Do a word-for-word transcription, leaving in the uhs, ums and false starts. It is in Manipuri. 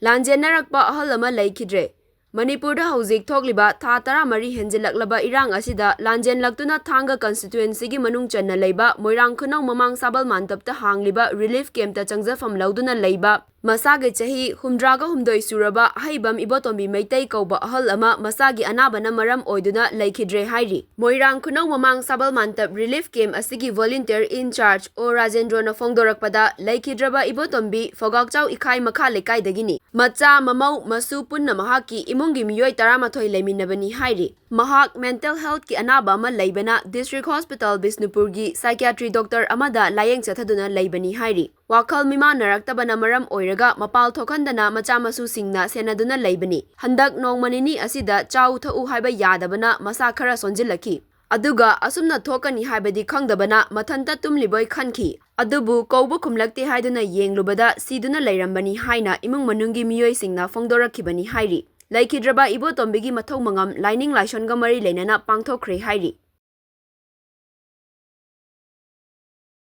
ꯂꯥꯟꯖꯦꯟꯅꯔꯛꯄ ꯑꯍꯜ ꯑꯃ ꯂꯩꯈꯤꯗ꯭ꯔꯦ꯫ ꯃꯅꯤꯄꯨꯔꯗ ꯍꯧꯖꯤꯛ ꯊꯣꯛꯂꯤꯕ ꯊꯥ ꯇꯔꯥꯃꯔꯤ ꯍꯦꯟꯖꯤꯜꯂꯛꯂꯕ ꯏꯔꯥꯡ ꯑꯁꯤꯗ ꯂꯥꯟꯖꯦꯟꯂꯛꯇꯨꯅ ꯊꯥꯡꯒ constituencyꯒꯤ ꯃꯅꯨꯡ ꯆꯟꯅ ꯂꯩꯕ ꯃꯣꯏꯔꯥꯡ ꯈꯨꯅꯧ ꯃꯃꯥꯡ ꯁꯥꯕꯜ ꯃꯥꯟꯇꯞꯇ ꯍꯥꯡꯂꯤꯕ relief campꯇ ꯆꯪꯖꯐꯝ ꯂꯧꯗꯨꯅ ꯂꯩꯕ ꯃꯁꯥꯒꯤ ꯆꯍꯤ ꯍꯨꯝꯗ꯭ꯔꯥꯒ ꯍꯨꯝꯗꯣꯏ ꯁꯨꯔꯕ ꯑꯍꯩꯕꯝ ꯏꯕꯣꯇꯣꯝꯕꯤ ꯃꯩꯇꯩ ꯀꯧꯕ ꯑꯍꯜ ꯑꯃ ꯃꯁꯥꯒꯤ ꯑꯅꯥꯕꯅ ꯃꯔꯝ ꯑꯣꯏꯗꯨꯅ ꯂꯩꯈꯤꯗ꯭ꯔꯦ ꯍꯥꯏꯔꯤ꯫ ꯃꯣꯏꯔꯥꯡ ꯈꯨꯅꯧ ꯃꯃꯥꯡ ꯁꯥꯕꯜ ꯃꯥꯟꯇꯞ relief camp ꯑꯁꯤꯒꯤ volunteer in charge ꯑꯣ ꯔꯥꯖꯦꯟꯗ꯭ꯔꯣꯅ ꯐꯣꯡꯗꯣꯔꯛꯄꯗ, ꯂꯩꯈꯤꯗ꯭ꯔꯕ ꯏꯕꯣꯇꯣꯝꯕꯤ ꯐꯧꯒꯥꯛꯆꯥꯎ ꯏꯈꯥꯏ ꯃꯈꯥ ꯂꯩꯀꯥꯏꯗꯒꯤꯅꯤ꯫ ꯃꯆꯥ, ꯃꯃꯧ, ꯃꯁꯨ ꯄꯨꯟꯅ ꯃꯍꯥꯛꯀꯤ ꯏꯃꯨꯡꯒꯤ ꯃꯤꯑꯣꯏ ꯇꯔꯥꯃꯥꯊꯣꯏ ꯂꯩꯃꯤꯟꯅꯕꯅꯤ ꯍꯥꯏꯔꯤ꯫ ꯃꯍꯥꯛ mental healthꯀꯤ ꯑꯅꯥꯕ ꯑꯃ ꯂꯩꯕꯅ district hospital ꯕꯤꯁꯅꯨꯄꯨꯔꯒꯤ psychiatry doctor ꯑꯃꯗ ꯂꯥꯌꯦꯡ ꯆꯠꯊꯗꯨꯅ ꯂꯩꯕꯅꯤ ꯍꯥꯏꯔꯤ꯫ ꯋꯥꯈꯜ ꯃꯤꯃꯥꯟꯅꯔꯛꯇꯕꯅ ꯃꯔꯝ ꯑꯣꯏꯔꯒ ꯃꯄꯥꯜ ꯊꯣꯛꯍꯟꯗꯅ ꯃꯆꯥ ꯃꯁꯨꯁꯤꯡꯅ ꯁꯦꯟꯅꯗꯨꯅ ꯂꯩꯕꯅꯤ꯫ ꯍꯟꯗꯛ ꯅꯣꯡꯃ ꯅꯤꯅꯤ ꯑꯁꯤꯗ ꯆꯥꯎ ꯊꯛꯎ ꯍꯥꯏꯕ ꯌꯥꯗꯕꯅ ꯃꯁꯥ ꯈꯔ ꯁꯣꯟꯖꯤꯜꯂꯛꯈꯤ꯫ ꯑꯗꯨꯒ ꯑꯁꯨꯝꯅ ꯊꯣꯛꯀꯅꯤ ꯍꯥꯏꯕꯗꯤ ꯈꯪꯗꯕꯅ ꯃꯊꯟꯇ ꯇꯨꯝꯂꯤꯕꯣꯏ ꯈꯟꯈꯤ꯫ ꯑꯗꯨꯕꯨ ꯀꯧꯕ ꯈꯨꯝꯂꯛꯇꯦ ꯍꯥꯏꯗꯨꯅ ꯌꯦꯡꯂꯨꯕꯗ ꯁꯤꯗꯨꯅ ꯂꯩꯔꯝꯕꯅꯤ ꯍꯥꯏꯅ ꯏꯃꯨꯡ ꯃꯅꯨꯡꯒꯤ ꯃꯤꯑꯣꯏꯁꯤꯡꯅ ꯐꯣꯡꯗꯣꯔꯛꯈꯤꯕꯅꯤ ꯍꯥꯏꯔꯤ꯫ ꯂꯩꯈꯤꯗ꯭ꯔꯕ ꯏꯕꯣꯇꯣꯝꯕꯤꯒꯤ ꯃꯊꯧ ꯃꯉꯝ ꯂꯥꯏꯅꯤꯡ ꯂꯥꯏꯁꯣꯟꯒ ꯃꯔꯤ ꯂꯩꯅꯅ ꯄꯥꯡꯊꯣꯛꯈ꯭ꯔꯦ ꯍꯥꯏꯔꯤ꯫